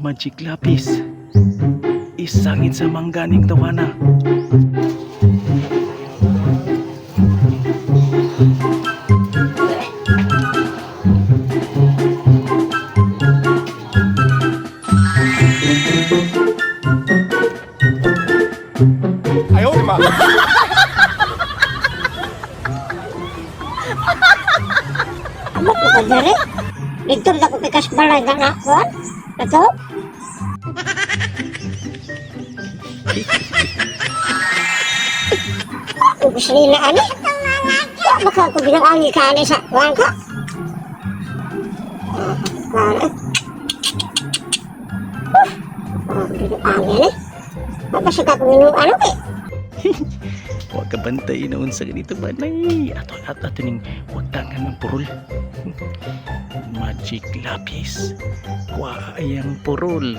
Magic lapis. Isangit sa mangga ning tawana. Amo ko ka diri. Dito na ko kay Kasbalay nga na kuan. Ato? Ako gusto nila ani. Wa baka ko ginang ka ani sa kuan ko. Kuan eh. Oh, ginang ani. Apa siya ka kung ano kay? Wa ka bantay noon sa ganito ba nay? Ato at ato ning wagtangan ng purol. Magic lapis. Kwa ayang purol.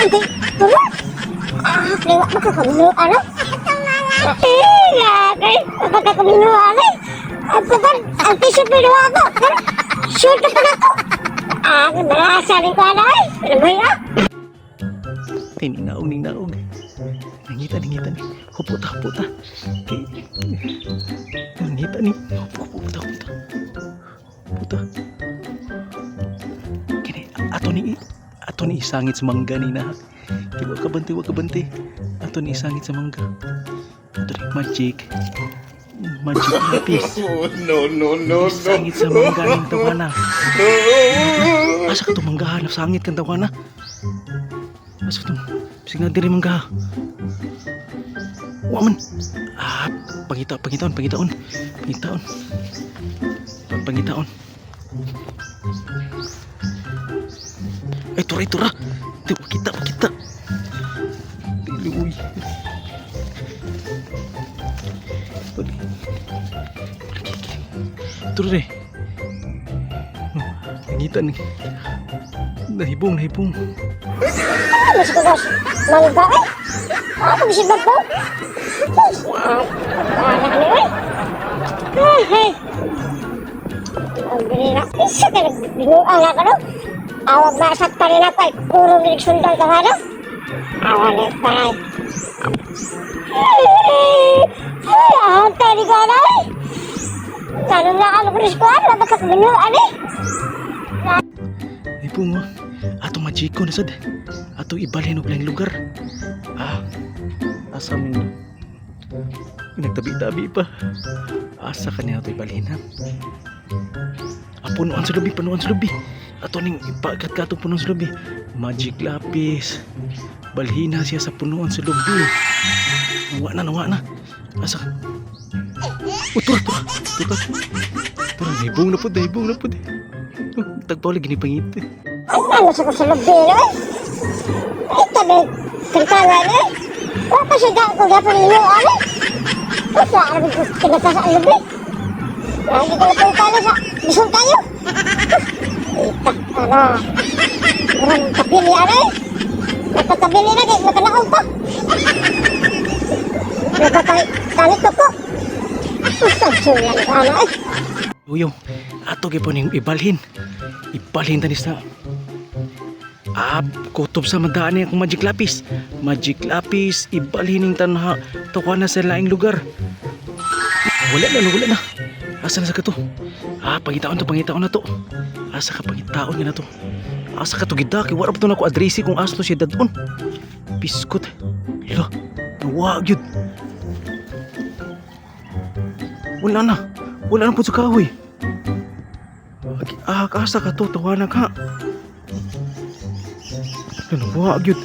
Hindi, tulog. Ah, kaya baka kami ano? Eh, lagay. Baka kami ano? Ang pabar, ang piso pero ako. Pero, sure ka pa na ako. Ah, marasa rin ko ano eh. Ano ba yun? Tininaog ning naog. Nangita nangita ni. Huputa huputa. Kay nangita ni. Hupo huputa huputa. Huputa. Kini ato ni isangit sa mangga ni na. Kay wa ka bantay, wa ka bantay. Ato ni isangit sa mangga. Ato ni magic. Magic lapis. Oh, no, no, no, no. Isangit sa mangga ning tawana. Asa ka to mangga? Nasangit kang tawana. Asa ka to? Bisig na diri mangga. Wa man. Ah, pangita, pangitaon, pangitaon. Pangitaon. Pangitaon. Ay, tura, tura. Di, kita, kita. Dili, uy. Tura. Tura, eh. Nangita ni. Nahibong, nahibong. Ah, mas ko gas. Mangga eh. Ako bisa ba? Ah, anak ni eh. Ah, hey. Ang diri na. Isa ka binuang na ka no? Awag masak pa rin ako ay puro milig sundan ka ano? Awan eh, paray. Ay, ang tari ko ano eh. Tanong na ako ng eskwela, baka binuang eh. Nahibong, oh. Ato majiko na sad. Ato ibalhin og laing lugar. Ah, asa min nagtabi-tabi pa. Asa kaniya ato ibalhin ha? Ah, punuan sa lubi, punuan sa lubi. Ato ning ipakat ka punuan sa lubi. Magic lapis. Balhina siya sa punuan sa lubi. Nawa na, nawa na. Asa ka? Oh, tura, tura. Tura, tura. Nahibong na po, nahibong na po. Oh, tagpawala, ginipangit. Ay, ano sa ko sa lubi eh. Ay, tabi, kantangan eh. Wala pa siya ko gapon inuan eh. Wala ka ko kinata sa lubi. Lagi ko na tayo sa bisong tayo. Ita, ano. Maraming tapili ano eh. Nagpatabili na kay magkanaog pa. Nagpatay, talit ko po. Usag siya ano eh. Uyo, ato gyud ning ibalhin. Ibalhin tani sa ah, kutob sa madaan niya akong magic lapis. Magic lapis, ibalhin ning tanha. Tuwa na sa laing lugar. Wala na, wala na. Asa na sa kato? Ah, pangitaon to, pangitaon na to. Asa ka pangitaon nga na to? Asa ka to gida? Kay wala pa to na ko adresi kung asa to siya dadon. Biskot. Hala, nawa gyud. Wala na. Wala na po sa kahoy. Ah, asa ka to? Tawa na ka. Ano ba, gyud?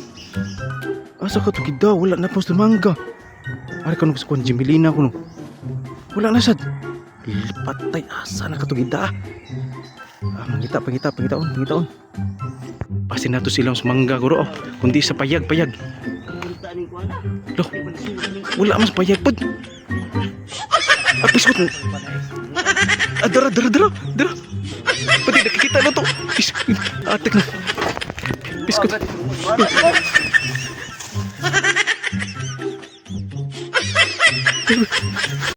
Asa ka to gida? Wala na po sa mangga. Ari ka nung sa kwan, Jimilina ko no. Wala na sad. Patay, asa na ka to gida? Ah, mangita, pangita, pangitaon, pangitaon. Pasin nato silang sa mangga guro oh. Kundi sa payag, payag. Loh, wala mas payag pod. Ah, biskot. Ah, dara, dara, dara, dara. Pati nakikita na to. Biskot. Atik na. Biskot.